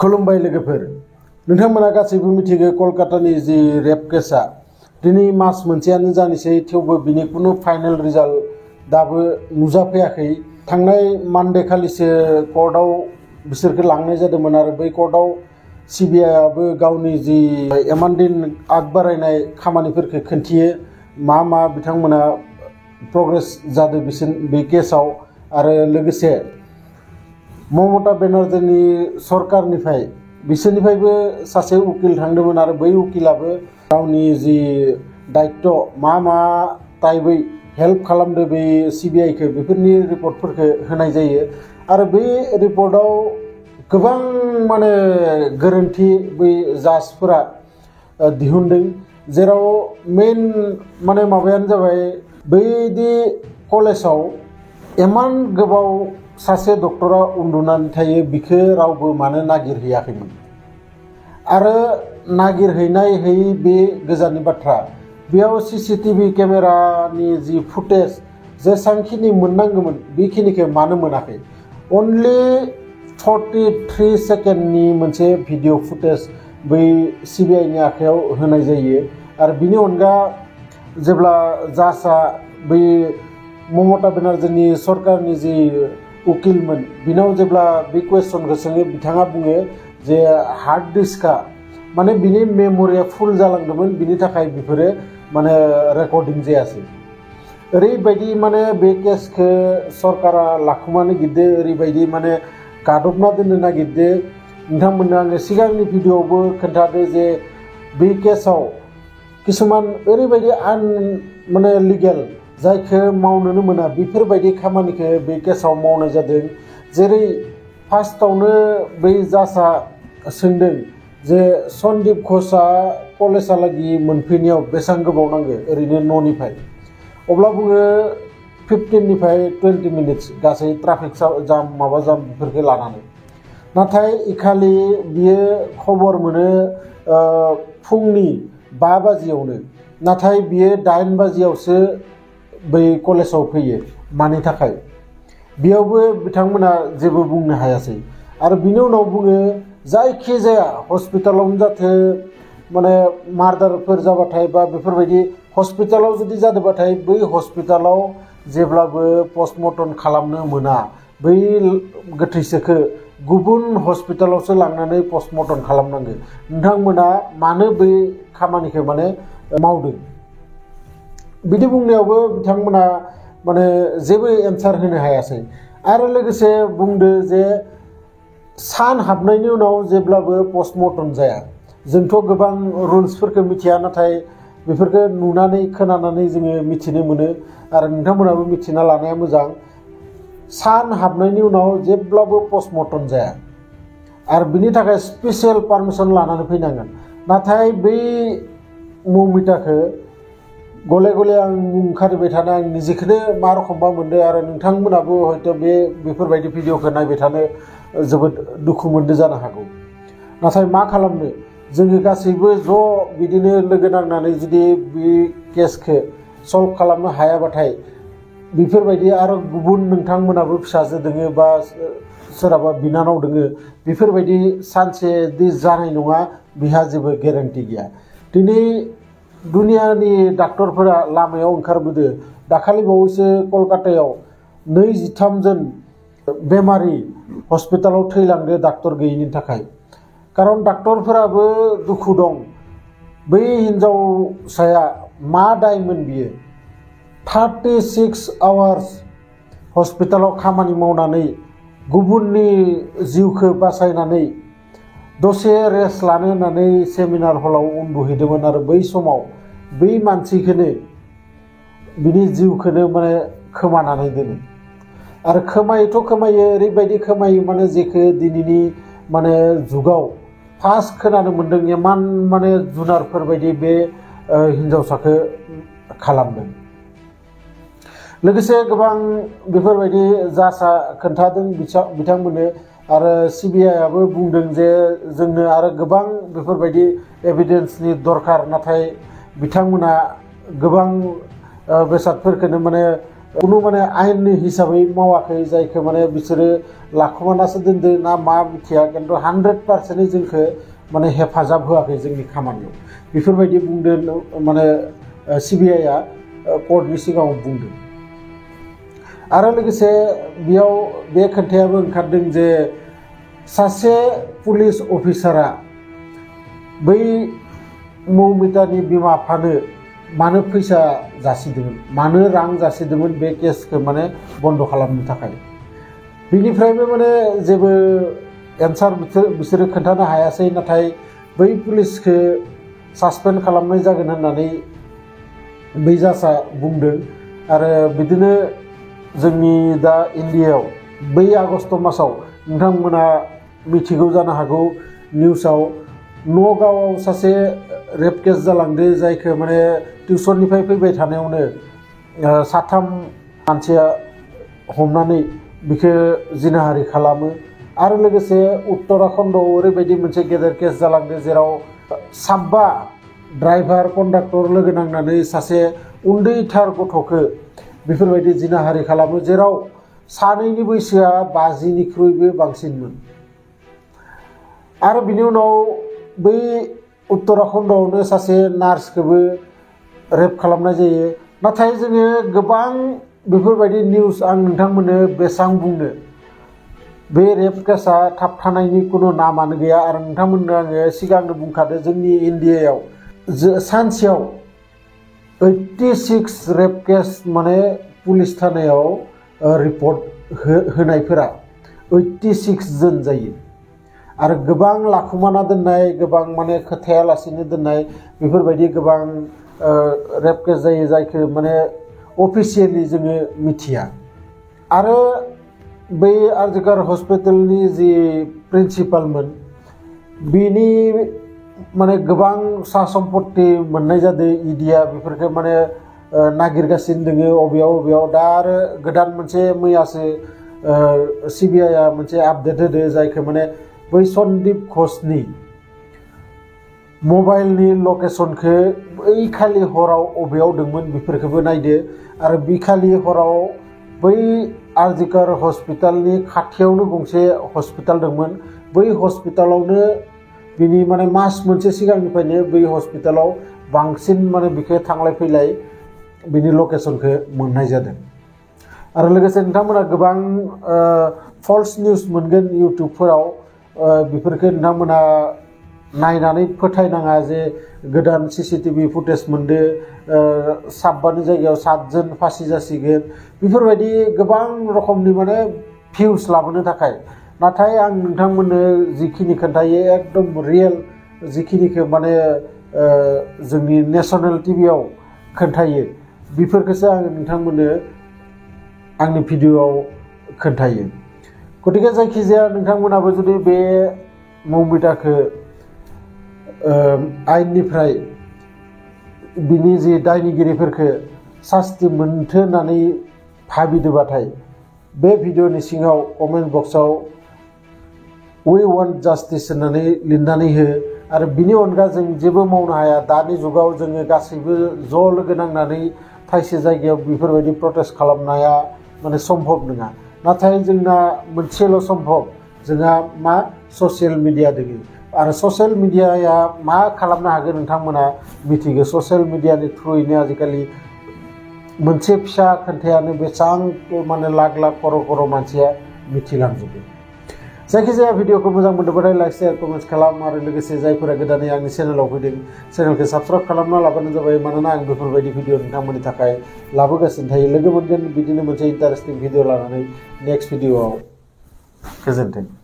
खुलुमबाय लोगोफोर नोंथांमोना गासैबो मिथिगौ कलकातानि जि रेप केसआ दिनै मास मोनसेयानो जानोसै थेवबो बिनि कुनु फाइनाल रिजाल्ट दाबो नुजाफैयाखै थांनाय मानडे खालिसो कर्टआव बिसोरखौ लांनाय जादोंमोन आरो बै कर्टआव सीबीआई आबो गावनि जि इमान दिन आग बारायनाय खामानिफोरखौ खोन्थियो मा बिथांमोना प्रग्रेस जादों बिसोर बे केसआव आरो लोगोसे ममता बेनार्जीनि सरकारनिफ्राय बिसोरनिफ्रायबो सासे उकिल थांदोंमोन आरो बै उकिलाबो गावनि जि दायित्व मा टाइपै हेल्प खालामदों बै सीबीआईखौ बेफोरनि रिपर्टफोरखौ होनाय जायो आरो बै रिपर्टआव गोबां माने गोरोन्थि बै जाजफोरा दिहुनदों जेराव मेन माने माबायानो जाबाय बैदि कलेजाव इमान गोबाव सासे डक्टरा उन्दुनानै थायो बिखौ रावबो मानो नागिरहैयाखैमोन आरो नागिरहैनाय बे गोजाननि बाथ्रा बेयाव सीसीटीवी केमेरानि जि फुटेज जेसांखिनि मोननांगौमोन बेखिनिखौ मानो मोनाखै अनलि 43 सेकेन्डनि मोनसे भिडिअ फुटेज बै सीबीआईनि आखायाव होनाय जायो आरो बिनि अनगा जेब्ला जाजआ बै ममता बेनार्जीनि सरकारनि जि उकिलमोन बिनाव जेब्ला बे कुवेश्चनखौ सोङो बिथाङा बुङो जे हार्ड डिस्कआ माने बिनि मेमरिया फुल जालांदोंमोन बिनि थाखाय बेफोरो माने रेकर्डिं जायासै ओरैबायदि माने बे केसखौ सरकारा लाखुमानो गिरदो ओरैबायदि माने गादबना दोननो नागिरदो नोंथांमोननो आङो सिगांनि भिडिअआवबो खोन्थादो जे बे केसआव किसुमान ओरैबायदि माने लिगेल जायखौ मावनोनो मोना बेफोरबायदि खामानिखौ बे केसआव मावनाय जादों जेरै फार्स्टआवनो बै जाजआ सोंदों जे सन्दीप घोषआ कलेजालागि मोनफैनायाव बेसेबां गोबाव नांगौ ओरैनो न'निफ्राय अब्ला बुङो 15 निफ्राय 20 मिनिट्स गासै ट्राफिक जाम माबा जाम बेफोरखौ लानानै नाथाय इखालि बियो खबर मोनो फुंनि 5 बाजियावनो नाथाय बियो 8 बाजियावसो बै कलेजाव फैयो मानि थाखाय बेयावबो बिथांमोना जेबो बुंनो हायासै आरो बिनि उनाव बुङो जायखि जाया हस्पिटालावनो जाथों माने मार्डारफोर जाबाथाय बा बेफोरबायदि हस्पिटालाव जुदि जादोंबाथाय बै हस्पिटालाव जेब्लाबो पस्टमर्टम खालामनो मोना बै गोथैसोखौ गुबुन हस्पिटालावसो लांनानै पस्टमर्टम खालामनांगौ नोंथांमोना मानो बै खामानिखौ माने मावदों बिदि बुंनायावबो बिथांमोना माने जेबो एन्सार होनो हायासै आरो लोगोसे बुंदो जे सान हाबनायनि उनाव जेब्लाबो पस्टमर्टम जाया जोंथ' गोबां रुल्सफोरखौ मिथिया नाथाय बेफोरखौ नुनानै खोनानानै जोङो मिथिनो मोनो आरो नोंथांमोनाबो मिथिना लानाया मोजां सान हाबनायनि उनाव जेब्लाबो पस्टमर्टम जाया आरो बिनि थाखाय स्पेसियेल पारमिसन लानानै फैनांगोन नाथाय बै ममिताखौ गले गले आं ओंखारबाय थानो आं निजेखौनो मा रखमबा मोनदों आरो नोंथांमोनाबो हयथ' बेफोरबायदि भिडिअखौ नायबाय थानो जोबोद दुखु मोनदों जानो हागौ नाथाय मा खालामनो जोङो गासैबो ज' बिदिनो लोगो नांनानै जुदि बे केसखौ सल्भ खालामनो हायाबाथाय बेफोरबायदि आरो गुबुन नोंथांमोनाबो फिसाजो दोङो बा सोरहाबा बिनानाव दोङो बेफोरबायदि सानसेदि जानाय नङा बिहा जेबो गेरेन्टि गैया दिनै दुनियानि डाक्टरफोरा लामायाव ओंखारबोदो दाखालि बावैसो कलकातायाव 23 जन बेमारि हस्पिटालाव थैलांदो डाक्टर गैयिनि थाखाय खारन डाक्टरफोराबो दुखु दं बै हिनजावसाया मा दायमोन बियो 36 आवार्स हस्पिटालाव खामानि मावनानै गुबुननि जिउखौ बासायनानै दसे रेस्ट लानो होननानै सेमिनार हलाव उन्दुहैदोंमोन आरो बै समाव बै मानसिखौनो बिनि जिउखौनो माने खोमानानै दोनो आरो खोमायो ओरैबायदि खोमायो माने जेखौ दिनैनि माने जुगाव फार्स्ट खोनानो मोन्दों इमान माने जुनारफोरबायदि बे हिनजावसाखौ खालामदों लोगोसे गोबां बेफोरबायदि जासा खोन्थादों बिथांमोननो आरो सीबीआई आबो बुंदों जे जोंनो आरो गोबां बेफोरबायदि एभिडेन्सनि दरकार नाथाय बिथांमोना गोबां बेसादफोरखौनो माने कुनु माने आयेननि हिसाबै मावाखै जायखौ माने बिसोरो लाखुमानासो दोनदों ना मा मिथिया किन्तु 100% जोंखौ माने हेफाजाब होआखै जोंनि खामानियाव बेफोरबायदि बुंदों माने सिबिआइआ कर्टनि सिगाङाव बुंदों आरो लोगोसे बेयाव बे खोथायाबो ओंखारदों जे सासे पुलिस अफिसारा बै मौमितानि बिमा बिफानो मानो फैसा जासिदोंमोन मानो रां जासिदोंमन बे केसखौ माने बन्द खालामनो थाखाय बिनिफ्रायबो माने जेबो एन्सार बिसोरो खोन्थानो हायासै नाथाय बै पुलिसखौ सासपेन्ड खालामनाय जागोन होननानै बै जाजआ बुंदों आरो बिदिनो जोंनि दा इन्डियायाव बै आगस्ट मासाव नोंथांमोना मिथिगौ जानो हागौ निउसाव नगावआव सासे रेप केस जालांदो जायखौ माने टिउसननिफ्राय फैबाय थानायावनो साथाम मानसिया हमनानै बिखौ जिनाहारि खालामो आरो लोगोसे उत्तराखन्डआव ओरैबायदि मोनसे गेदेर केस जालांदो जेराव 7 ड्राइभार कन्डाक्टर लोगो नांनानै सासे उन्दैथार गथ'खौ बेफोरबायदि जिनाहारि खालामो जेराव सानैनि बैसोआ 50निख्रुइबो बांसिनमोन आरो बिनि उनाव बै उत्तराखन्डआवनो सासे नार्सखौबो रेप खालामनाय जायो नाथाय जोङो गोबां बेफोरबायदि निउस आं नोंथांमोननो बेसां बुंनो बे रेप केसा थाबथानायनि कुनु नामानो गैया आरो नोंथांमोननो आङो सिगांनो बुंखादो जोंनि इन्डियायाव सानसेयाव 86 रेप केस माने पुलिस थानायाव रिपर्ट होनायफोरा 86 जन जायो आरो गोबां लाखुमाना दोननाय गोबां माने खोथायालासिनो दोननाय बेफोरबायदि गोबां रेप केस जायो जायखौ माने अफिसियेलि जोङो मिथिया आरो बै आरजिकर हस्पिटालनि जि प्रिन्सिपालमोन बिनि माने गोबां सा सम्पत्ति मोननाय जादों इडिया बेफोरखौ माने नागिरगासिनो दोङो अबेयाव दा आरो गोदान मोनसे मैयासो सिबिआइआ मोनसे आपडेट होदो जायखौ माने बै सन्दीप घोषनि मबाइलनि लकेसनखौ बै खालि हराव अबेयाव दंमोन बेफोरखौबो नायदो आरो बि खालि हराव बै आरजिकर हस्पिटालनि खाथियावनो गंसे हस्पिटाल दंमोन बै हस्पिटालावनो बिनि माने मास मोनसे सिगांनिफ्रायनो बै हस्पिटालाव बांसिन माने बिखौ थांलाय फैलाय बिनि लकेसनखौ मोननाय जादों आरो लोगोसे नोंथांमोना गोबां फल्स निउस मोनगोन इउट्युबफोराव बेफोरखौ नोंथांमोना नायनानै फोथायनाङा जे गोदान सीसीटीवी फुटेज मोनदो 7 जायगायाव 7 जन फासि जासिगोन बेफोरबायदि गोबां रोखोमनि माने भिउस लाबोनो थाखाय नाथाय आं नोंथांमोननो जिखिनि खोन्थायो एकदम रियेल जिखिनिखौ माने जोंनि नेशनेल टिभियाव खोन्थायो बेफोरखौसो आं नोंथांमोननो आंनि भिडिअआव खोन्थायो गतिके जायखिजाया नोंथांमोनाबो जुदि बे मौमिताखौ आयेननिफ्राय बिनि जि दायनिगिरिफोरखौ सास्ति मोनथो होननानै भाबिदोबाथाय बे भिडिअनि सिङाव कमेन्ट बक्सआव वी वान्ट जास्टिस होननानै लिरनानै हो आरो बिनि अनगा जों जेबो मावनो हाया दानि जुगाव जोङो गासैबो ज' लोगो नांनानै थाइसे जायगायाव बेफोरबायदि प्रटेस्ट खालामनाया माने सम्भब नङा नाथाय जोंना मोनसेल' सम्भब जोंहा मा ससियेल मिडिया दोङो आरो ससियेल मिडियाया मा खालामनो हागोन नोंथांमोना मिथिगौ ससियेल मिडियानि थ्रुयैनो आजिखालि मोनसे फिसा खोन्थायानो बेसां माने लाख लाख करोड़ मानसिया मिथिलांजोबो जायखिजाया भिडिअखौ मोजां मोनदोंबाथाय लाइक शेयार कमेन्ट खालाम आरो लोगोसे जायफोरा गोदानै आंनि चेनेलाव फैदों चेनेलखौ साबस्क्राइब खालामना लाबानो जाबाय मानोना आं बेफोरबायदि भिडिअ नोंथांमोननि थाखाय लाबोगासिनो थायो लोगो मोनगोन बिदिनो मोनसे इन्टारेस्टिं भिडिअ लानानै नेक्स्ट भिडिअआव गोजोन्थों।